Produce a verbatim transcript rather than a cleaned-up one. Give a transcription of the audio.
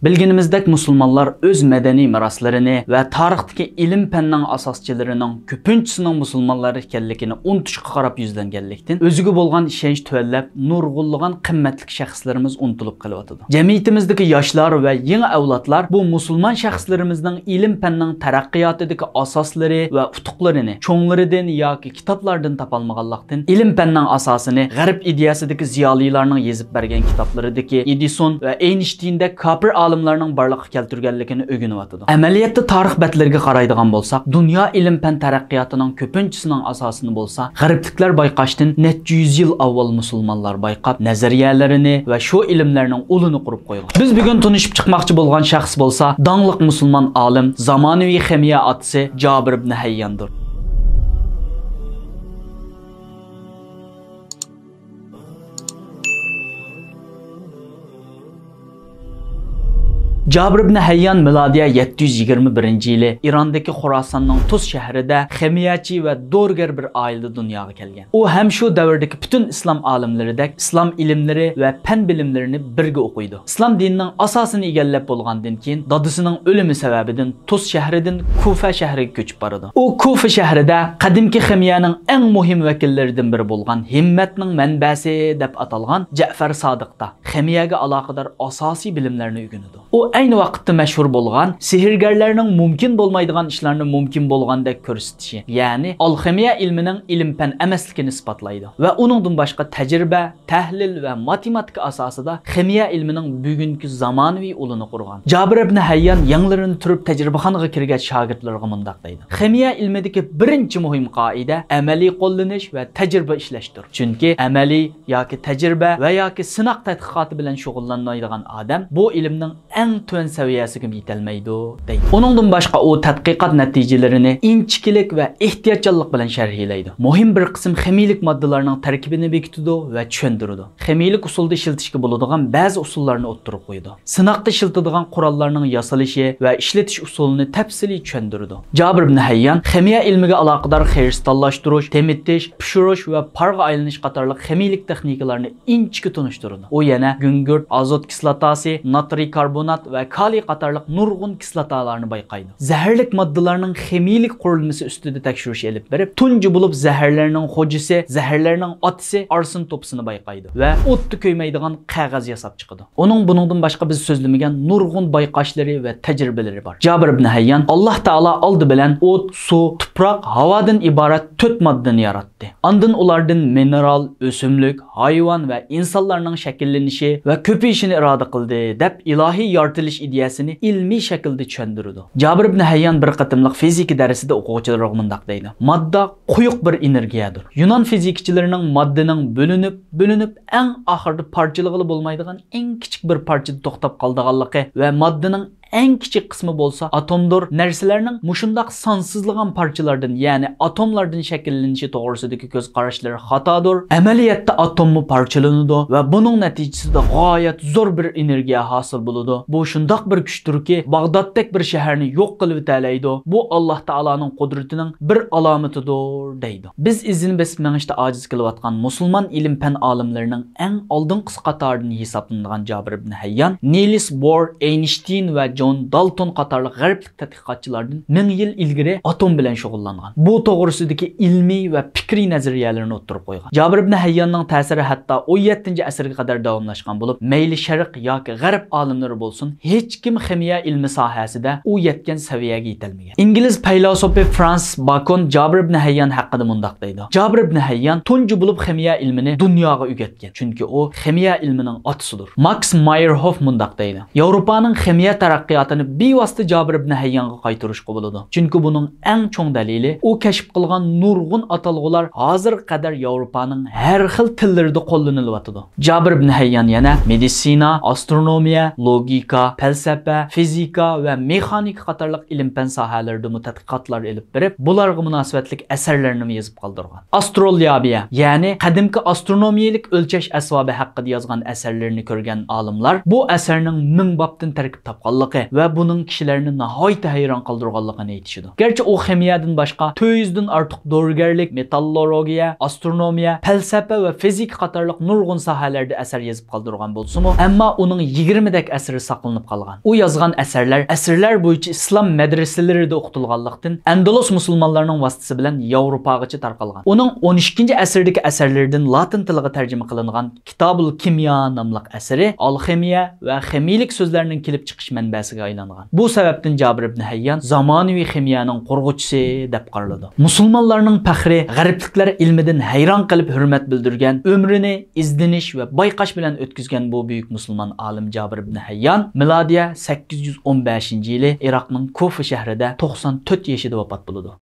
بىلگىنىمىزدەك، مۇسۇلمانلار ئۆز مەدەنىي مىراسلىرىنى ۋە تارىختىكى ئىلىم-پەننىڭ ئاساسچىلىرىنىڭ كۆپىنچىسىنىڭ مۇسۇلمانلار ئىكەنلىكىنى ئۇنتۇشقا قاراپ يۈزلەنگەنلىكتىن، ئۆزىگە بولغان ئىشەنچ تۆۋەنلەپ، نۇرغۇنلىغان قىممەتلىك شەخسلىرىمىز ئۇنتۇلۇپ قېلىۋاتىدۇ. جەمئىيىتىمىزدىكى ياشلار ۋە يېڭى ئەۋلادلار بۇ مۇسۇلمان شەخسلىرىمىزنىڭ ئىلىم-پەننىڭ تەرەققىياتىدىكى ئاساسلىرى ۋە ئۇتۇقلىرىنى چوڭلىرىدىن ياكى كىتابلاردىن تاپالمىغانلىقتىن، ئىلىم-پەننىڭ ئاساسىنى غەرب ئىدىيەسىدىكى زىيالىيلارنىڭ يېزىپ بەرگەن كىتابلىرىدىكى ئېدىسون ۋە ئەينشتىيندەك كاپىر ئالىملارنىڭ بارلىققا كەلتۈرگەنلىكىنى ئۆگىنىۋاتىدۇ. ئەمەلىيەتتە تارىخ بەتلىرىگە قارايدىغان بولساق، دۇنيا ئىلىم-پەن تەرەققىياتىنىڭ كۆپىنچىسىنىڭ ئاساسىنى بولسا غەربلىكلەر بايقاشتىن نەچچە يۈز يىل ئاۋۋال مۇسۇلمانلار بايقاپ، نەزەرىيەلىرىنى ۋە شۇ ئىلىملەرنىڭ ئۇلىنى قۇرۇپ قويغان. بىز بۈگۈن تونۇشۇپ چىقماقچى بولغان شەخس بولسا داڭلىق مۇسۇلمان ئالىم، زامانىۋى خىمىيە ئاتىسى جابىر ئىبن ھەيياندۇر. جابىر ئىبن ھەييان مىلادىيە يەتتە يۈز يىگىرمە بىرىنچى يىلى ئىراندىكى خوراساننىڭ تۇس شەھىرىدە خىمىيەچى ۋە دورىگەر بىر ئائىلىدە دۇنياغا كەلگەن. ئۇ ھەم شۇ دەۋردىكى پۈتۈن ئىسلام ئالىملىرىدەك ئىسلام ئىلىملىرى ۋە پەن بىلىملىرىنى بىرگە ئوقۇيدۇ. ئىسلام دىنىنىڭ ئاساسىنى ئىگىلەپ بولغاندىن كېيىن، دادىسىنىڭ ئۆلۈمى سەۋەبىدىن تۇس شەھىرىدىن كۇفە شەھىرىگە كۆچۈپ بارىدۇ. ئۇ كۇفە شەھىرىدە قەدىمكى خىمىيەنىڭ ئەڭ مۇھىم ۋەكىللىرىدىن بىرى بولغان ھىممەتنىڭ مەنبەسى دەپ ئاتالغان جەئفەر سادىقتا خىمىيەگە ئالاقىدار ئاساسىي بىلىملەرنى ئۆگىنىدۇ. ئۇ ئەينى ۋاقىتتا مەشھۇر بولغان سېھىرگەرلەرنىڭ مۇمكىن بولمايدىغان ئىشلارنى مۇمكىن بولغاندەك كۆرسىتىشى، يەنى ئالخىمىيە ئىلمىنىڭ ئىلىم-پەن ئەمەسلىكىنى ئىسپاتلايدۇ ۋە ئۇنىڭدىن باشقا تەجرىبە، تەھلىل ۋە ماتېماتىكا ئاساسىدا خىمىيە ئىلمىنىڭ بۈگۈنكى زامانىۋى ئۇلىنى قۇرغان. جابىر ئىبن ھەييان يەڭلىرىنى تۈرۈپ تەجرىبىخانىغا كىرگەچ شاگىرتلىرىغا مۇنداق دەيدۇ: خىمىيە ئىلمىدىكى بىرىنچى مۇھىم قائىدە ئەمەلىي قوللىنىش ۋە تەجرىبە ئىشلەشتۇر. چۈنكى ئەمەلىي ياكى تەجرىبە ۋە ياكى سىناق تەتقىقاتى بىلەن شۇغۇللانمايدىغان ئادەم بۇ ئىلىمنىڭ ئەڭ تۆۋەن سەۋىيەسىگىمۇ يېتەلمەيدۇ، دەيدۇ. ئۇنىڭدىن باشقا ئۇ تەتقىقات نەتىجىلىرىنى ئىنچىكىلىك ۋە ئېھتىياتچانلىق بىلەن شەرھلەيدۇ. مۇھىم بىر قىسىم خىمىيىلىك ماددىلارنىڭ تەركىبىنى بېكىتىدۇ ۋە چۈشەندۈرىدۇ. خىمىيىلىك ئۇسۇلدا ئىشلىتىشكە بولىدىغان بەزى ئۇسۇللارنى ئوتتۇرىغا قويىدۇ. سىناقتا ئىشلىتىدىغان قوراللارنىڭ ياسىلىشى ۋە ئىشلىتىش ئۇسۇلىنى تەپسىلىي چۈشەندۈرىدۇ. جابىر ئىبن ھەييان خىمىيە ئىلمىگە ئالاقىدار خىرىستاللاشتۇرۇش، تېمىتىش، پىشۇرۇش ۋە پارغا ئايلىنىش قاتارلىق خىمىيىلىك تېخنىكىلارنى ئىنچىكە تونۇشتۇرىدۇ. ئۇ يەنە گۈڭگۈرت، ئازوت كىسلاتاسى، ناترىي كاربونات ۋە كالىي قاتارلىق نۇرغۇن كىسلاتالارنى بايقايدۇ. زەھەرلىك ماددىلارنىڭ خىمىيىلىك قۇرۇلمىسى ئۈستىدە تەكشۈرۈش ئېلىپ بېرىپ، تۇنجى بولۇپ زەھەرلەرنىڭ خوجىسى، زەھەرلەرنىڭ ئاتىسى ئارسېن توپىسىنى بايقايدۇ ۋە ئوتتا كۆيمەيدىغان قەغەز ياساپ چىقىدۇ. ئۇنىڭ بۇنىڭدىن باشقا بىز سۆزلىمىگەن نۇرغۇن بايقاشلىرى ۋە تەجرىبىلىرى بار. جابىر ئىبن ھەييان: ئاللاھ تائالا ئالدى بىلەن ئوت، سۇ، تۇپراق، ھاۋادىن ئىبارەت تۆت ماددىنى ياراتتى. ئاندىن ئۇلاردىن مىنېرال، ئۆسۈملۈك، ھايۋان ۋە ئىنسانلارنىڭ شەكىللىنىشى ۋە كۆپىيىشىنى ئىرادە قىلدى، دەپ ئىلاھىي يارىتىلىش ئىدىيەسىنى ئىلمىي شەكىلدە چۈشەندۈرىدۇ. جابىر ئىبن ھەييان بىر قېتىملىق فىزىكا دەرسىدە ئوقۇغۇچىلىرىغا مۇنداق دەيدۇ: ماددا قويۇق بىر ئېنېرگىيەدۇر. يۇنان فىزىكىچىلىرىنىڭ ماددىنىڭ بۆلۈنۈپ، بۆلۈنۈپ، ئەڭ ئاخىرىدا پارچىلىغىلى بولمايدىغان ئەڭ كىچىك بىر پارچىدا توختاپ قالىدىغانلىقى ۋە ماددىنىڭ ئەڭ كىچىك قىسمى بولسا ئاتومدۇر، نەرسىلەرنىڭ مۇشۇنداق سانسىزلىغان پارچىلاردىن، يەنى ئاتوملاردىن شەكىللىنىشى توغرىسىدىكى كۆز قاراشلىرى خاتادۇر. ئەمەلىيەتتە ئاتوممۇ پارچىلىنىدۇ ۋە بۇنىڭ نەتىجىسىدە غايەت زور بىر ئېنېرگىيە ھاسىل بولىدۇ. بۇ شۇنداق بىر كۈچتۇركى، باغدادتەك بىر شەھەرنى يوق قىلىۋېتەلەيدۇ. بۇ ئاللاھ تائالانىڭ قۇدرىتىنىڭ بىر ئالامىتىدۇر، دەيدۇ. بىز ئىزىنى بېسىپ مېڭىشتا ئاجىز كېلىۋاتقان مۇسۇلمان ئىلىم-پەن ئالىملىرىنىڭ ئەڭ ئالدىنقىسى قاتارىدىن ھېسابلىنىدىغان جابىر ئىبن ھەييان نىلس بور، ئەينشتىين ۋە جون دالتون قاتارلىق غەربلىك تەتقىقاتچىلاردىن مىڭ يىل ئىلگىرى ئاتوم بىلەن شۇغۇللانغان، بۇ توغرىسىدىكى ئىلمىي ۋە پىكرىي نەزەرىيەلىرىنى ئوتتۇرىغا قويغان. جابىر ئىبن ھەيياننىڭ تەسىرى ھەتتا ئون يەتتىنچى ئەسىرگە قەدەر داۋاملاشقان بولۇپ، مەيلى شەرق ياكى غەرب ئالىملىرى بولسۇن، ھېچكىم خىمىيە ئىلمى ساھەسىدە ئۇ يەتكەن سەۋىيەگە يېتەلمىگەن. ئىنگلىز پەيلاسوپى فرانسىس باكون جابىر ئىبن ھەييان ھەققىدە مۇنداق دەيدۇ: جابىر ئىبن ھەييان تۇنجى بولۇپ خىمىيە ئىلمىنى دۇنياغا ئۆگەتكەن، چۈنكى ئۇ خىمىيە ئىلمىنىڭ ئاتىسىدۇر. ماكس مايېرھوف مۇنداق دەيدۇ: ياۋروپانىڭ خىمىيە تەرەققىياتىنى بىۋاسىتە جابىر ئىبن ھەييانغا قايتۇرۇشقا بولىدۇ، چۈنكى بۇنىڭ ئەڭ چوڭ دەلىلى ئۇ كەشىپ قىلغان نۇرغۇن ئاتالغۇلار ھازىرغا قەدەر ياۋروپانىڭ ھەر خىل تىللىرىدا قوللىنىلىۋاتىدۇ. جابىر ئىبن ھەييان يەنە مېدىتسىنا، ئاسترونومىيە، لوگىكا، پەلسەپە، فىزىكا ۋە مېخانىكا قاتارلىق ئىلىم-پەن ساھەلىرىدىمۇ تەتقىقاتلار ئېلىپ بېرىپ، بۇلارغا مۇناسىۋەتلىك ئەسەرلەرنىمۇ يېزىپ قالدۇرغان. ئاستروليابىيە، يەنى قەدىمكى ئاسترونومىيىلىك ئۆلچەش ئەسۋابى ھەققىدە يازغان ئەسەرلىرىنى كۆرگەن ئالىملار بۇ ئەسەرنىڭ مىڭ بابتىن تەركىب تاپقانلىقى، چىقتى ۋە بۇنىڭ كىشىلەرنى ناھايىتى ھەيران قالدۇرغانلىقىنى ئېيتىشىدۇ. گەرچە ئۇ خىمىيەدىن باشقا تۆت يۈزدىن ئارتۇق دورىگەرلىك، مېتاللورگىيە، ئاسترونومىيە، پەلسەپە ۋە فىزىكا قاتارلىق نۇرغۇن ساھەلەردە ئەسەر يېزىپ قالدۇرغان بولسىمۇ، ئەمما ئۇنىڭ يىگىرمىدەك ئەسىرى ساقلىنىپ قالغان. ئۇ يازغان ئەسەرلەر ئەسىرلەر بويىچە ئىسلام مەدرىسىلىرىدە ئوقۇتۇلغانلىقتىن، ئەندەلۇس مۇسۇلمانلارنىڭ ۋاسىتىسى بىلەن ياۋروپاغىچە تارقالغان. ئۇنىڭ ئون ئىككىنچى ئەسىردىكى ئەسەرلىرىدىن لاتىن تىلىغا تەرجىمە قىلىنغان كىتابۇل كىميا ناملىق ئەسىرى ئالخىمىيە ۋە خىمىيىلىك سۆزلەرنىڭ كېلىپ چىقىش مەنبەسىگە ئايلانغان. بۇ سەۋەبتىن جابىر ئىبن ھەييان زامانىۋى خىمىيەنىڭ قۇرغۇچىسى دەپ قارىلىدۇ. مۇسۇلمانلارنىڭ پەخرى، غەربلىكلەر ئىلمىدىن ھەيران قېلىپ ھۆرمەت بىلدۈرگەن، ئۆمرىنى ئىزدىنىش ۋە بايقاش بىلەن ئۆتكۈزگەن بۇ بۈيۈك مۇسۇلمان ئالىم جابىر ئىبن ھەييان مىلادىيە سەككىز يۈز ئون بەشىنچى يىلى ئىراقنىڭ كۇفا شەھىرىدە توقسان تۆت يېشىدا ۋاپات بولىدۇ.